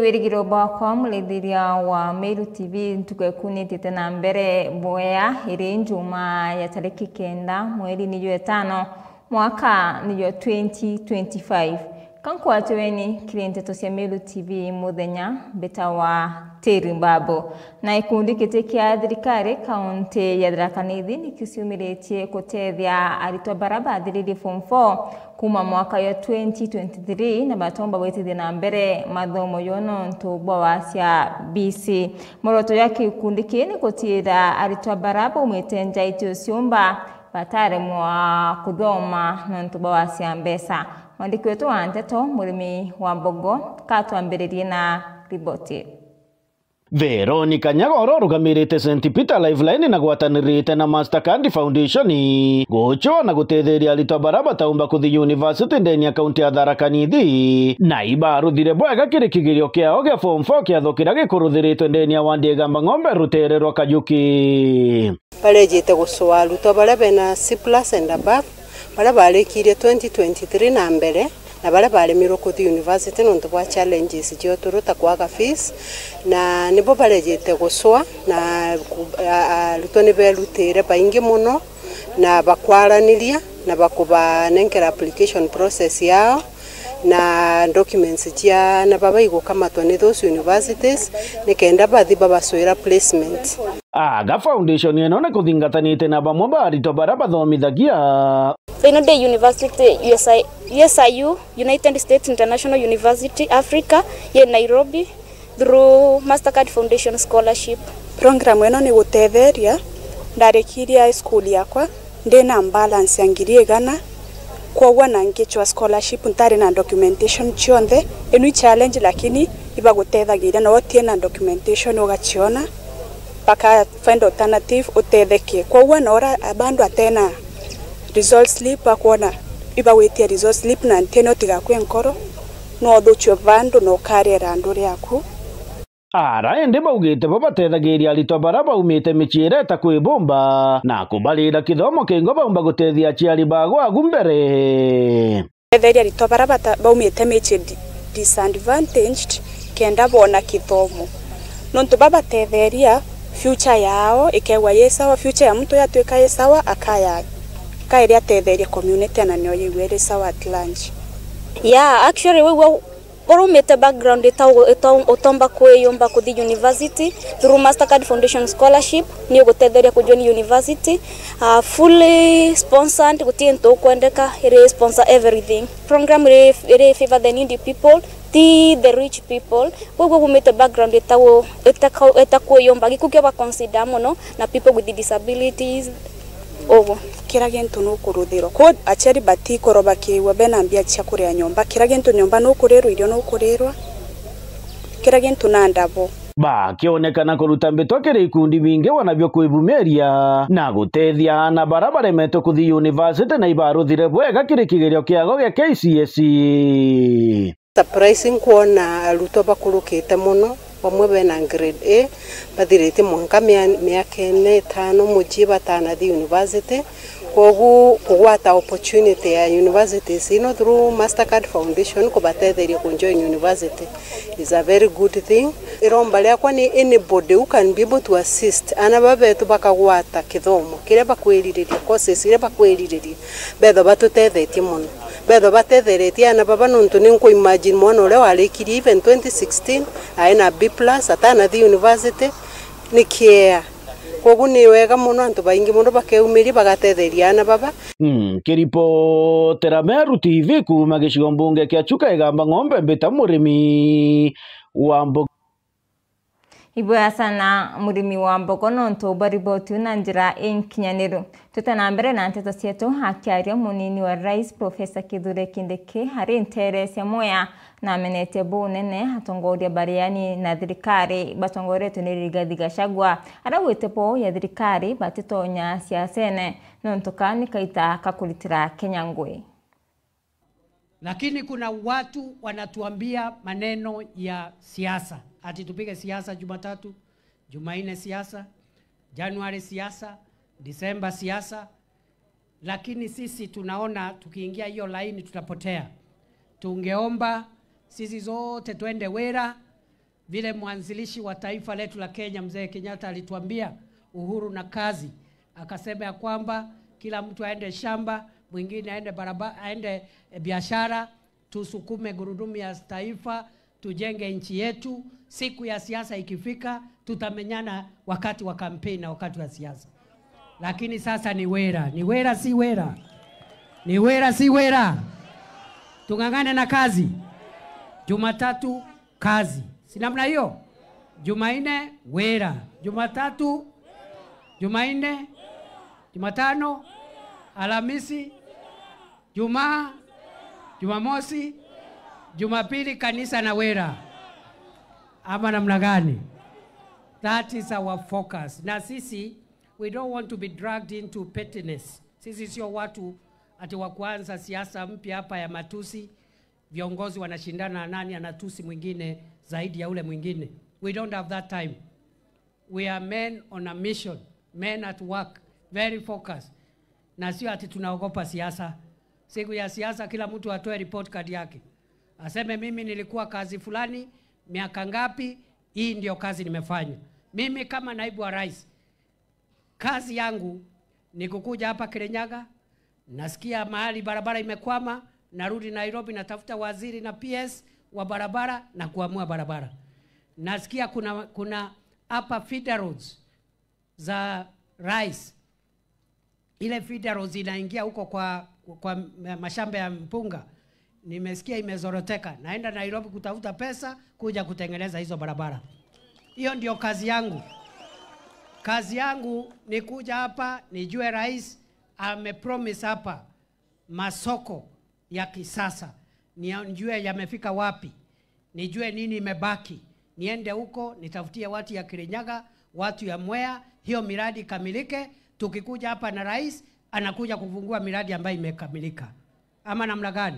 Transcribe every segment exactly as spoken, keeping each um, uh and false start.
Irigiro bwakwa, murithiria wa Meru T V, ntuku ekunitite na mbere bwea, iri njuma ya tariki kenda, mweri ni jwa etano, mwaka ni jwa twenty twenty-five. Ka nkwatweni kiri nteto cia Meru T V muthenya, mbitawa Teri Mbabu. Na gikundi giti kia thirikari kaunti ya Tharaka Nithi nikiciumiritie gutethia aritwa bara bathiririe form four kuma mwaka ya twenty twenty-three na batomba gwitithia na mbere mathomo jo nontu bwa wasia B C. Muoroto jwa gikundi kii ni gutiira aritwa bara baumite nja iti uciumba bataremwa kuthoma nontu bwa wasia mbeca. Mwandiki wetu wa nteto, Murimi wa Mbogo, katwambiririe na riboti. Veronica Nyagoro urugamirite Saint Peter Lifeline na gwatanirite na Mastercard Foundation gucua na gutetheria aritwa bara bataumba kuthi university ndeni ya kaunti ya Tharaka Nithi, na ibaruthire bwega kiri kigerio kiao gia form four kiatho kiria gikuruthiritwe ndeni ya wandi ya Igamba Ng'ombe rutere rwa Kajuki. Barejete gucua arutwa baria bena C plus and above, baria barikirie twenty twenty-three na mbere, na baria baremirwe kuthi university nontu bwa challenges cia uturu ta kwaga fees, na nibo barejete gucua, na ku-, a-, a-, arutwa ni berutire baingi mono, na bakwaraniria, na bakubanenkera application process yao, na documents cia aana baba igukamatwa ni those universities, nikenda bathi babacwira placement. Aga Foundation ino ni kuthingatanite na bamwe ba aritwa baria bathomithagia. Thaino ndi university, U S I, U S I U, United States International University, Africa, ye Nairobi, through Mastercard Foundation Scholarship. Program ino ni gutetheria, ndarikirie high school yakwa, ndi na balance ya ngiri igana, kwoguo na ngicwa scholarship ntari na documentation cionthe. Ino i challenge, lakini ibagutethagiria, na utie na documentation ugaciona, baka find alternative utetheke. Kwoguo na ura bandu atena result slip akwona ibagwitia result slip na ntene utigakue nkoro, no uthuchwe bandu na ukariera andu riaku. Ara indi baugite bo batethagiria aritwa bara baumite micii ireta kwibumba na kubarira kithomo kingo baumba gutethia aciari bago agu mbere. Tetheria aritwa bara bata-, baumite micii di-, disadvantaged kenda bona kithomo. Nontu babatetheria, future yao ikegwa yi sawa, future ya muntu yatuika yi sawa, akaya, akaeria atetherie community na nio yigwe iri sawa at large. Yeah, actually, wigua Urumite background ita-, ita-, utomba kwiyumba kuthi university, through Mastercard Foundation Scholarship, ni ugutetheria kujoin university, uh, fully sponsored, guti into ukwendeka, iri sponsor everything. Program iri, iri favor the needy people, ti the rich people. Kwoguo gumite background ita-, ita-, itakwiyumba, giku kio ba consider mono, na people with disabilities, uguo. Kira gintu nukuruthirwa. Kwo aciari batikorwo bakiigua bena mbia cia kuria nyomba. Kira gintu nyomba nukurirwa, irio nukurirwa. Kira gintu na ndabo. Bakionekana kuruta mbitwa kiri ikundi bingi wanabio kwibumiria na gutethia aana bara baremetwe kuthi university na ibaruthire bwega kiri kigerio kiago gia K C S E. Surprising kwona arutwa bakurukite mono, bamwe bena grade A, bathiritie mwanka mia-, miaka ine, itano mucii batanathi university. Kwogu kugwata opportunity ya universities ino through Mastercard Foundation kubatetheria kujoin university is a very good thing. Iromba riakwa ni anybody who can be able to assist. Aana baba betu bakagwata kithomo kiria bakwiririria, courses iria bakwiririria, betho batutethetie mono. Betho batetheretie aana baba, nontu ni nku imagine mwana uria warikirie even twenty sixteen, aina B plus, atanathi university, ni kiea. Kwogu ni wega mono antu baingi mono bakeumiria bagatetheria aana baba. Mm, kiripotera Meru T V kuuma gicigo mbunge kia Chuka Igamba Ng'ombe, mbita Murimi wa Mbogo. Ibwega sana Murimi wa Mbogo nontu bwa riboti iu na njira inkinyaniru. Twite na mbere na nteto cietu, akiaria munini wa Rais Professor Kithure Kindiki ari nteere cia Mwea na amenetie bunene atongoria baria ni na thirikari batongoretwe ni Rigathi Gachagua, aria augite bo ya thirikari batitonya siasene nontu ka ni kaita ka kuritira Kenya ngui. Lakini kuna watu wanatuambia maneno ya siasa, ati tupige siasa Jumatatu, Jumanne siasa, Januari siasa, Disemba siasa, lakini sisi tunaona tukiingia hiyo laini tutapotea. Tungeomba sisi zote twende wira, Vile mwanzilishi wa taifa letu la Kenya, Mzee Kenyatta, alituambia uhuru na kazi, akasema ya kwamba kila mtu aende shamba, mwingine aende baraba-, aende, eh, biashara, tusukume gurudumu ya taifa, tujenge nchi yetu. Siku ya siasa ikifika, tutamenyana wakati wa kampeni na wakati wa siasa. Lakini sasa ni wera, ni wera si wera? Ni wera si wera? Tung'ang'ane na kazi. Jumatatu kazi. Si namna hiyo? Jumanne wera. Jumatatu, Jumanne, Jumatano, Alhamisi, Jumaa, Jumamosi, Jumapili kanisa na wera. Ama namna gani? That is our focus. Na sisi, we don't want to be dragged into pettiness. Sisi sio watu ati wa kuanza siasa mpya hapa ya matusi. Viongozi wanashindana nani anatusi mwingine zaidi ya ule mwingine. We don't have that time. We are men on a mission, men at work, very focused. Na sio ati tunaogopa siasa. Siku ya siasa kila mtu atoe report card yake. Aseme, "Mimi nilikuwa kazi fulani, miaka ngapi, hii ndio kazi nimefanya." Mimi kama naibu wa rais, kazi yangu ni kukuja hapa Kirinyaga, nasikia mahali barabara imekwama, narudi Nairobi, natafuta waziri na P S wa barabara na kuamua barabara. Nasikia kuna, kuna hapa feeder roads za rice. Ile feeder roads inaingia huko kwa, kwa mashamba ya mpunga. Nimesikia imezoroteka. Naenda Nairobi kutafuta pesa kuja kutengeneza hizo barabara. Hiyo ndio kazi yangu. Kazi yangu ni kuja hapa, nijue rais amepromise hapa masoko ya kisasa. Nijue yamefika wapi. Nijue nini imebaki. Niende huko, nitafutie watu ya Kirinyaga, watu ya Mwea, hiyo miradi ikamilike. Tukikuja hapa na rais, anakuja kufungua miradi ambayo imekamilika. Ama namna gani?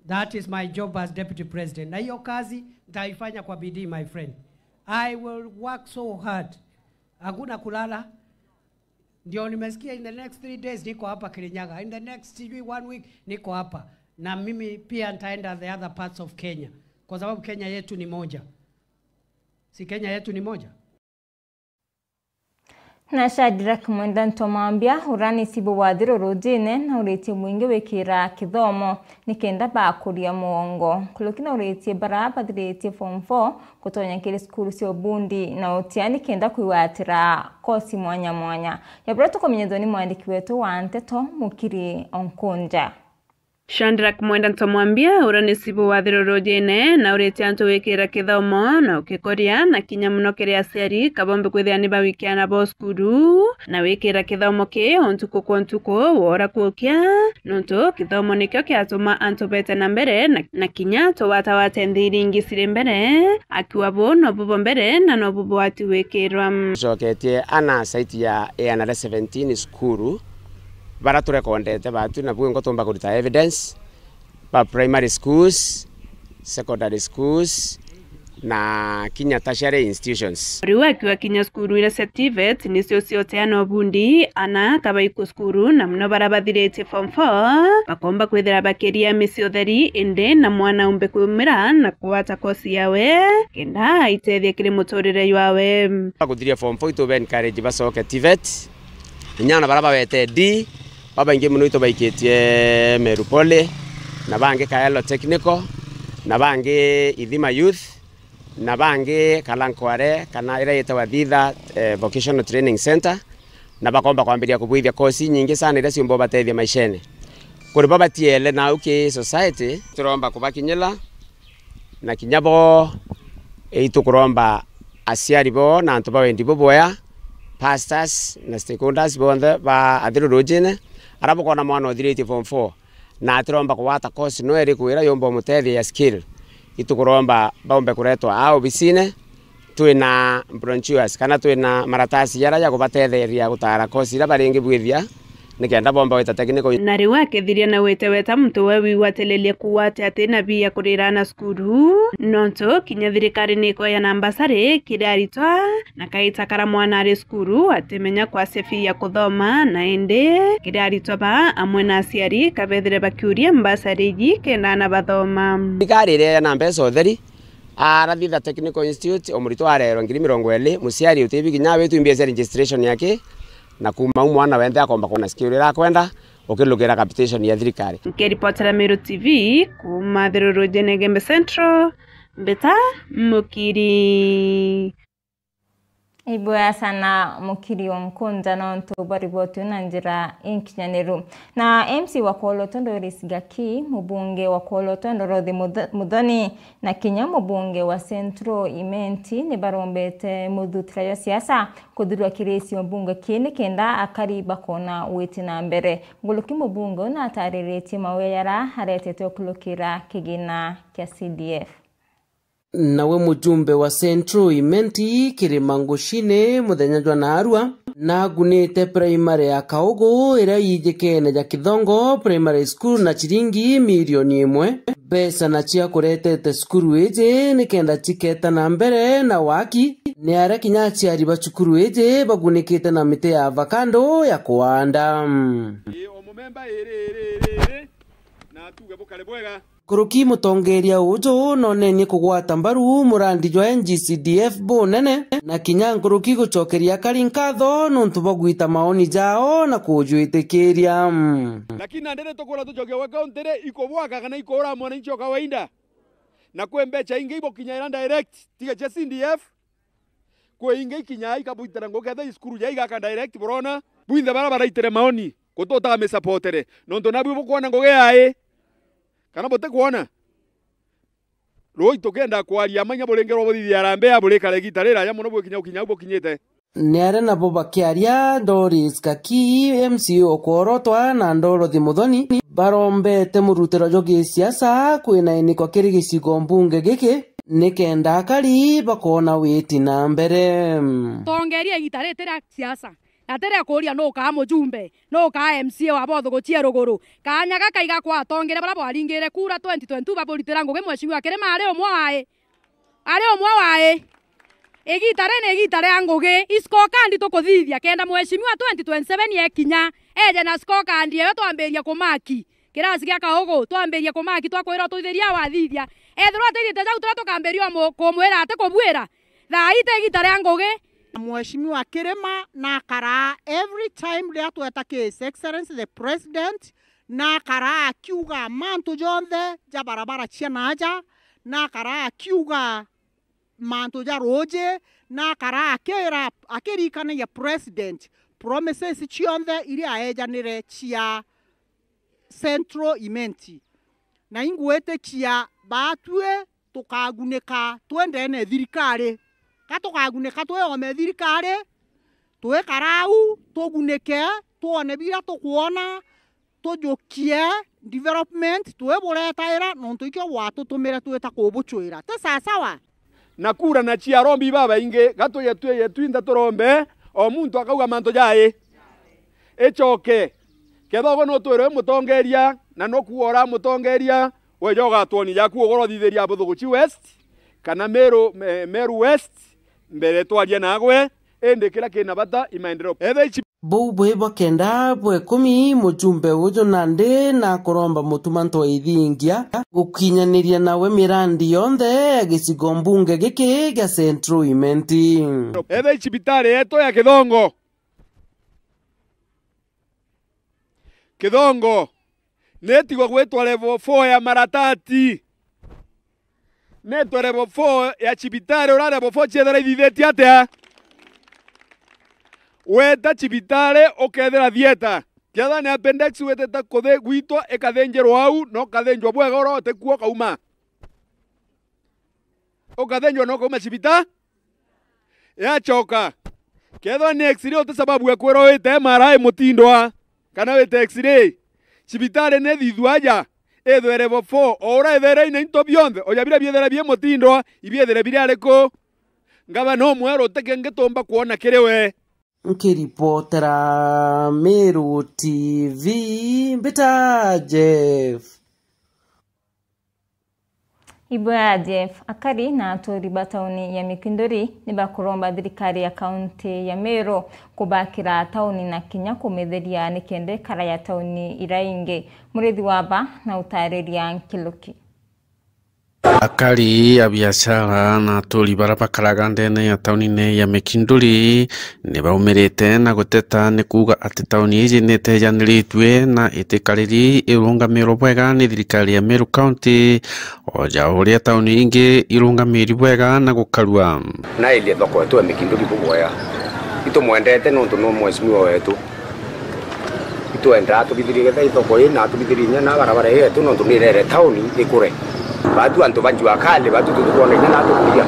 That is my job as deputy president. Na hiyo kazi nitaifanya kwa bidii, my friend. I will work so hard. Hakuna kulala. Ndio nimesikia in the next three days niko hapa Kirinyaga. In the next sijui one week niko hapa. Na mimi pia nitaenda the other parts of Kenya. Kwa sababu Kenya yetu ni moja. Si Kenya yetu ni moja? Na Shadrack Mwenda Ntomambia, uria ni cibu wa Thiru Rujine, na uritie mwingi wikira kithomo nikenda bakuria mugongo. Nkuruki na uritie bara bathiritie form four gutonya kiri cukuru cia ubundi na utia nikenda kwigwatira kosi mwanya mwanya. Ya buria tukumenyethua ni mwandiki wetu wa nteto, Mukiri Onkunja. Shadrack Mwenda Ntomwambia, uria ni cibu wa Thiru Rujine, na uritie antu wikira kithomo na ukikoria, na kinya muno kiri aciari, kabombe kwithira ni bawikia ana bo cukuru, na wikira kithomo ki o ntuku kwa ntuku, wora kukia, nontu kithomo nikio kiatuma antu bete na mbere, na, na kinya tugwatagwate nthi iria ingi ciri mbere, akiuga buu nobu bo mbere, na nobu bwati wikirwa. Tucoketie ana site ya A N R seventeen cukuru, bara turekondete batu, na bwingo tumba kurita evidence, ba primary schools, secondary schools, na kinya tertiary institutions. Riu akiwa kinya cukuru iria cia TVET nicio cioteana ubundi, ana kabaiku cukuru, na muno bara bathiritie form four, bakomba kwithira bakiria micii utheri, indi na mwana umbe kumira na kugwata kosi yawe, kenda aitethie kiri muturire jwawe. Bakuthiria form four, itu ba encourage bacoke TVET, inya ona bara bawete D, babaingi muno itu baikitie Meru Poly, na bangi Kaelo Technical, na bangi Ithima Youth, na bangi Kalankware, kana iria yitawa Thitha, eh, Vocational Training Center, na bakomba kwambiria kubwithia kosi nyingi sana iria ciumba ubatethia maishene. Kuri bo batiele nau ki society, turomba kubakinyira, na kinya bo, eh, itukuromba aciari bo na antu ba wendi bubwea, pastors na stakeholders bonthe ba Athiru Rujine, ara bukona mwana uthiritie form four, na atiromba kugwata course no iriku ira yumba umutethia ya skill, itukuromba baumbe kuretwa aa obisine, twina brochures kana twina maratasi jaria ja kubatetheria gutara course ira baringi bwithia, nikenda bomba gwita technical. Na riu akithiria na gwiteweta muntu we wigwatiriria kuuga ati atina bia kurira ana cukuru, nontu kinya thirikari ni ikoyana mbasari kiri aritwa, na kaita kara mwana ari cukuru atimenya kwacia fee ya kuthoma, na indi kiri aritwa ba amwe na aciari kabethire bakiuria mbasari iji kenda ana bathoma. Thirikari iria yena mbeca utheri, Arathitha Technical Institute, o muritwa arerwa ngiri mirongo iri, muciari utibi kinya awitu imbia cia registration yake, na kuuma u mwana wenthe akomba kwona skill iria akwenda, ukilukira capitation ya thirikari. Nkiripotera Meru T V kuuma Thiruru Jenegombe Central, Mbita Mukiri. Ibwega sana Mukiri wa Nkunja nontu bwa riboti na njira inkinyaniru. Na M C wa Kwolotwa Doris Gaki, mubunge wa Kwolotwa Dorothy Mutho-, Muthoni, na kinya mubunge wa Central Imenti ni barombete muthutira jwa siasa kuthurwa kiri cio mbunge kii nikenda akari bakona witi na mbere. Nguruki mubunge uu natariritie mawia jara aretete ukulukira kigina kia C D F. Nawe mujumbe wa Central Imenti Kirima Ngucini muthenya jwa naarua, nagunite primary ya Kaugu iria yijikene ja Kithongo Primary School na ciringi milioni imwe. Mbeca na cia kuretete cukuru iji nikenda ciketa na mbere na waki, ni aria kinya aciari ba cukuru iji bagunikite na miti ya avocado ya kuanda. Ii, o mumemba iri, iri, iri, iri, na tuge bukare bwega. Nkuruki mutongeria uju nonenie kugwata mbaru murandi jwa N G C D F bunene, na kinya nkuruki gucokeria akari nkatho nontu bwa gwita maoni jao na kujwitikiria. Lakini nandi ni tukwira tucokia gwa kaunti ri, ikubwaka kana ikuura mwananchi o kawaida? Na kwi mbeca ingi ibukinyaira direct, tiga cia C D F, kwi ingi ikinyaa ikabwitira ngugi, kethira i cukuru ja igaka direct, burona? Bwinthe bara baraitire maoni, gututaga misapotere, nontu nabui bukwona ngugi yai, kana butikwona? Rui tukenda kwaria manya buringerwa buthithia harambee ya burikara igita riraja mono bwikinya ukinya au bukinyite. Ni aria nabo bakiaria, Doris Gaki, M C A o Kwolotwa, na Dorothy Muthoni, barombete murutiro jwa gisiasa kwinainiko kiri gicigo mbunge giki, nikenda akari bakona witi na mbere. Tongeria igita riri ria siasa, na ti ria kuuria nu ukaa mujumbe, nu ukaa M C A wa bothugucie ruguru. Kaanya gaka igakwatongire baria bwaringire kura twenty twenty-two baburitira ngugi Mheshimiwa Kirima ari umwe wai. Ari umwe wai. Igita ri ni igita ria ngugi. I scorecard tukuthithia kenda Mheshimiwa twenty twenty-seven yekinya, eje na scorecard eyo twambiria kumaki. Kirasi gia Kaugu, twambirie kumaki, twakwirwa tuthithia wathithia. Ethirwa atithite jau turia tukambiria mu-, kumwira ati kubuira. Thaa ii ti igita ria ngugi. Mheshimiwa Kirima nakaraa every time riria tweta ki His Excellency the President, nakaraa akiuga mantu jonthe ja barabara cia naaja, nakaraa akiuga mantu ja ruuji, nakaraa akira, akiririkanagia President promises cionthe iria aejanire cia Central Imenti. Na ingwitikia baatui tukagunika twi ndene thirikari. Ka tukagunika twi ome thirikari, twikara au, tugunike, twone biria tukwona, tujukie development, twiburetaira, nontu ikio gwatutumire twita kubucwira. Ti sasawa? Na kura na cia arombi babaingi, gatwije twije twinthe turombe, o muntu akauga mantu jai. Icoke, kethagwo nutwirwe mutongeria, na nukuuga ura mutongeria, weja ugatwonia jaku ugoro thithiria Buthuguchi West, kana Meru, eh, Meru West, mbere twaria nagwe, indi kiria kina bata i maendeleo. Etha ici Buu bwi bwa kenda bwa ikumi, mujumbe uju nandi nakuromba mutuma ntwa ithingia gukinyaniria nawe mirandi yonthe ya gicigo mbunge giki gia Central Imenti. Etha i cibitari yetu ya Kithongo. Kithongo. Nitigwe gwitwa level four ya maratati. Nitwe level four ya cibitari, ura level four ciethira ithithitie atia? Weta cibitari ukethira theater. Kethira ni appendix witite kuthi gwitwa ikathinjirwa au, na ukathinjwa bwega ura utikuo ukauma. Ukathinjwa na ukauma cibita-, yacoka. Kethira ni X-ray uti sababu ya kwirwa wite M R I mutindwa, kana wite X-ray. Cibitari ni thithua aja, ithwe level four, o ura ithere ina into bionthe, oja biria biethera bi mutindwa, ibiethere biri ariku? Ngavana umweru uti kingi tumba kwona kiri we. Nkiripotera Meru T V, mbita Jeff. Ibwega Jeff. Akari na aturi ba tauni ya Mikinduri ni bakuromba thirikari ya kaunti ya Meru kubakira tauni na kinya kumitheria nikenda ikara ya tauni iria ingi. Murithi wa ba na utariria nkiluki. Akari a biashara na aturi baria bakaraga ndene ya taunine ya Mikinduri ni baumirite na guteta ni kuuga ati tauni iji ni itejaniritue na itikariri irungamirwe bwega ni thirikari ya Meru County, o ja uria tauni ingi irungamiri bwega na gukarua. Nairie thoko yetu ya Mikinduri bubwega. Itumwendete nontu no mheshimiwa wetu. Itwendaa atubithirie getha ithoko ii na atubithirie inya na barabara ii yetu nontu ni irere tauni ikure. Batu antu ba jua kali batu tutikwona inya na atukuria.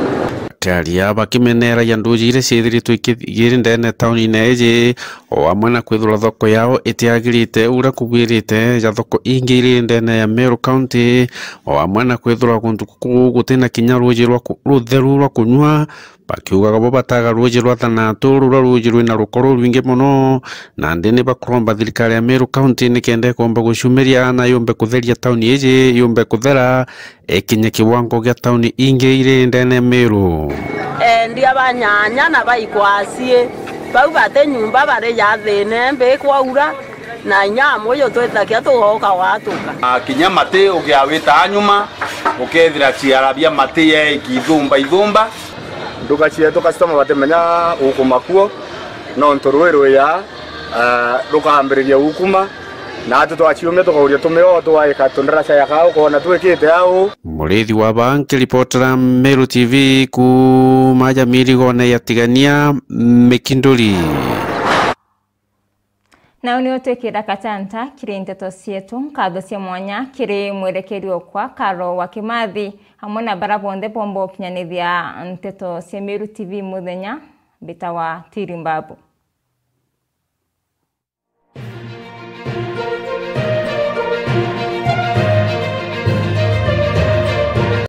Akiaria bakimeneragia nduji iria ciithiritwe ikiri ndene taunine iji, o amwe na kwithirwa thoko yao itiagirite uria kubwirite ja thoko ingi iri ndene ya Meru County, o amwe na kwithirwa guntu guku gutina kinya ruuji rwa ku-, rutheru rwa kunyua, bakiugaga bo bataga ruuji rwa Thanatu ruria ruuji rwina ruko rurwingi mono, nandi ni bakuromba thirikari ya Meru County nikenda ikomba guciumiria na yumbe kutheria tauni iji yumbe kuthera, ikinye kiwango gia tauni ingi iri ndene Meru. Endia ba nyanya na ba ikwacii, bau bati nyumba bari ja thina imbi kwaura, na inya muyo twitakia tugoka watuka. Na kinya mati ukiawita nyuma, ukethira ciara bia mati yeiki ithumba ithumba. Nduka cietu customer batimenya ukuma kuo, nontu rui rwiya, ah, rukambiriria ukuma, na atu twaciumia tukauria tumio twaika tundaraca ya kau, ukona twikite au. Murithi wa ba nkiripotera Meru T V kuuma ja mirigone ya Tigania, Mikinduri. Nau ni utwikira kachanta kiri nteto cietu. Nkatho cia mwanya kiri mwerekeri okwa Karo wa Kimathi, amwe na bara bonthe bomba ukinyanithia nteto cia Meru T V muthenya. Mbitawa Tiri Mbabu.